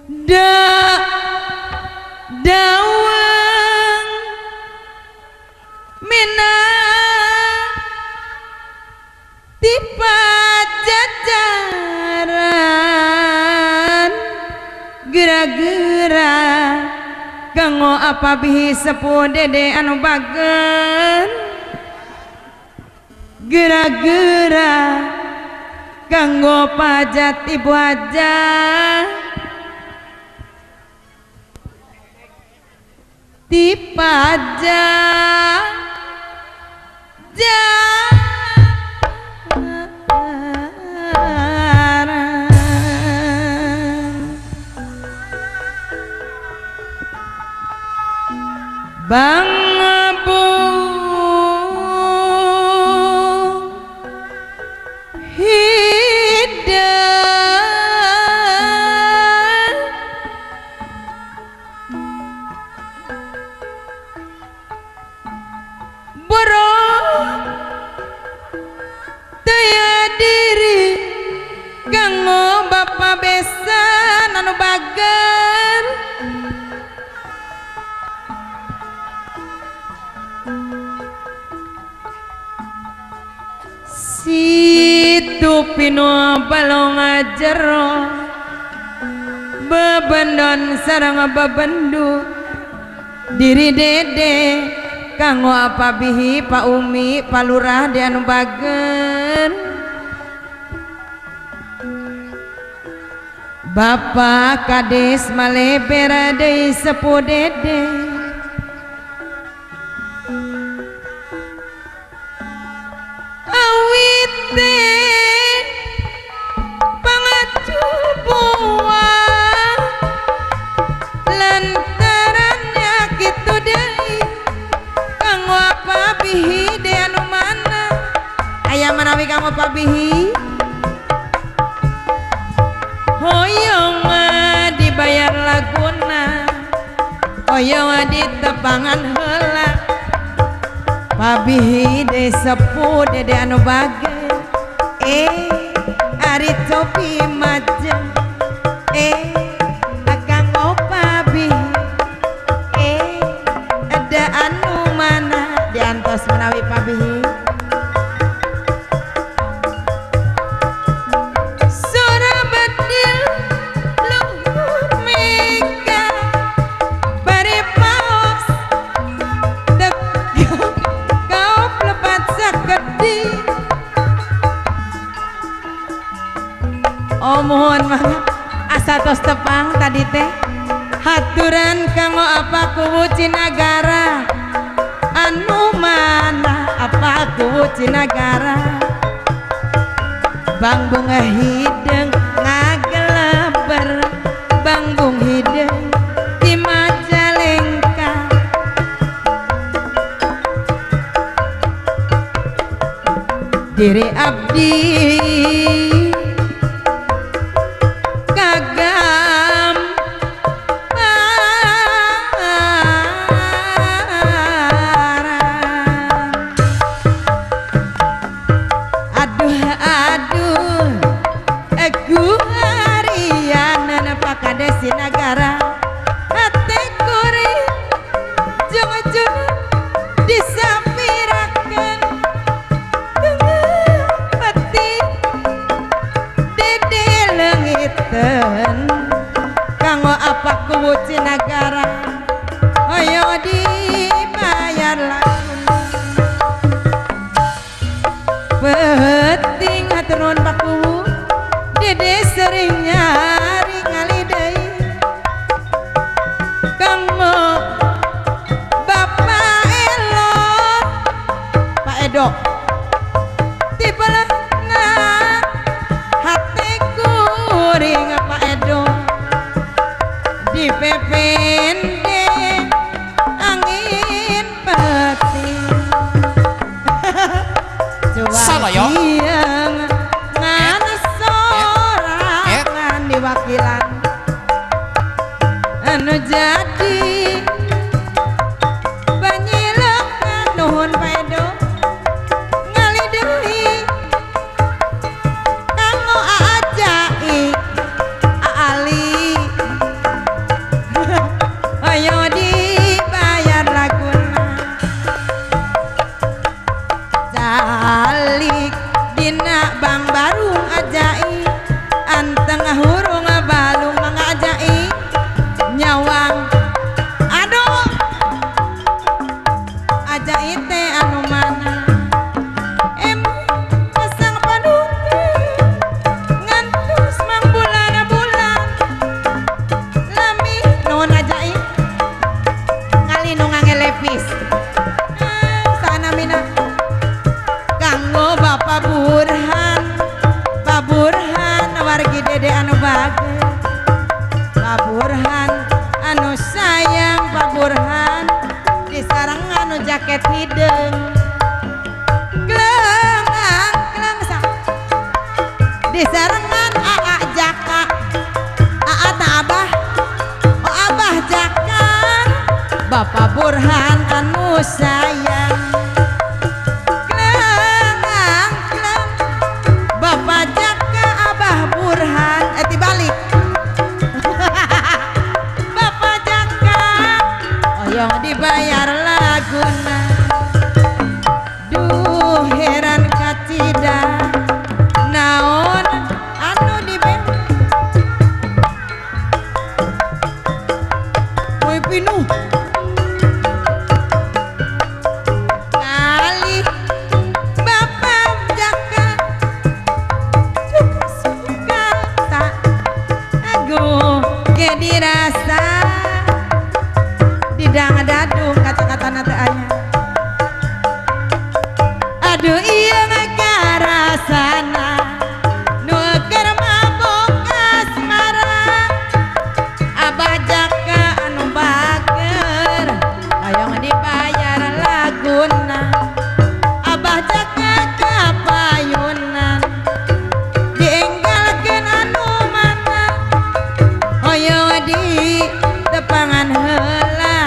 Da dawang mina tipa jajaran gera-gera kanggo apa bihi sepuh dede anu bager gera-gera kanggo pajat ibu aja tipa Bang Bu Hidang Boro Taya diri kanggo bapa besan anu bager Situ pinu balong jero bebendon sareng bebendu diri dede kanggo apa bihi Pak Umi Pak Lurah di anu bagen Bapak Kades malebera deui sepuh dede lantarannya kitu deui kanggo apa bihi de anu mana aya manawi kanggo pabihi hoyong dibayar laguna hoyong ditepangan heula pabihi de sepuh dede anu bage ari topi majeng kanggo pabihi ada anu mana diantos menawi pabihi sora bedil luhur mega bari paos tegak kaop lepat sakedhi. Oh mohon maaf asa tos tepang tadi teh haturan kanggo apa kuwu Cinagara anu mana apa kuwu Cinagara Bang bunga hideng ngageleber bang bung hideng di Majalengka diri abdi kagam aduh aduh aku harianan Pakades Cinagara hate kuring jeng-jeng disapirakeun peti dede leungiteun kanggo apa kuwu Cinagara hoyo dibayar laguna penting hatur nuhun Pak Kuwu dede sering nyari ngali deui kanggo Bapak Elo Pak Edo dibelehna hate kuring Pak Edo di PPND angin peting Salah yo. Ngan sorangan diwakilan anu jadi panyilekan nuhun Pak Edo ngali deui kanggo aajai aali Pak Burhan anu sayang Pak Burhan disareng anu jaket hideung kleng kleng disarengan Aa Jaka Aa ta Abah oh Abah Jaka Bapak Burhan anu sayang kleng kleng Bapak Jaka Abah Burhan dibalik Bapak Jaka oyong dibayar laguna duh heran kacida naon anu dibe woi pinuh kali Bapak Jaka suka tak ago ge dirasa didang dadung kata-kata teh aya aduh ieu ngakarasana nu keur mabok asmara Abah Jaka anu bager hoyong dibayar laguna Abah Jaka kapayunan dienggalkeun anu mana hoyong di tepangan heula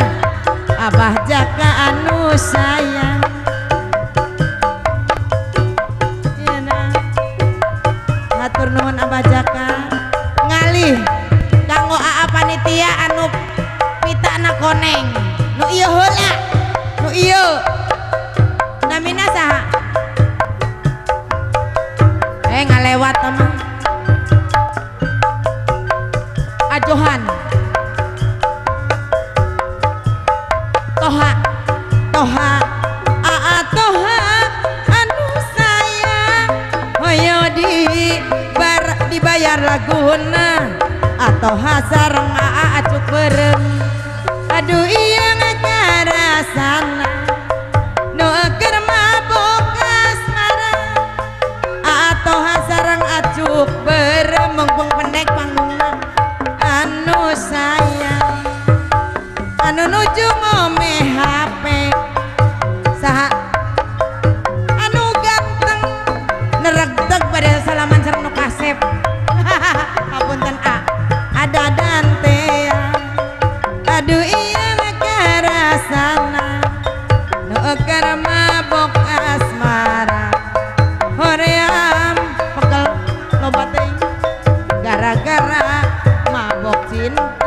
Abah Jaka anu sayang. Hatur nuhun Abah Jaka ngalih kanggo aa panitia anu pitana koneng nu ieu heula nu ieu namina saha ngalewat mah Ajohan Toha Toha Aa Toha anu sayang hoyo di dibayar laguna atau sareng aa acuk berem aduh iya ngakarasana nu keur mabok asmara atau sareng acuk berem mungpung pendek panggungna anu sayang anu nuju ngome HP saha anu ganteng neregteg pada salaman sareng nu kasep papunten a ada dante aduh iya ngakarasana nu keur mabok asmara hoream pegel loba teuing gara-gara mabok cinta.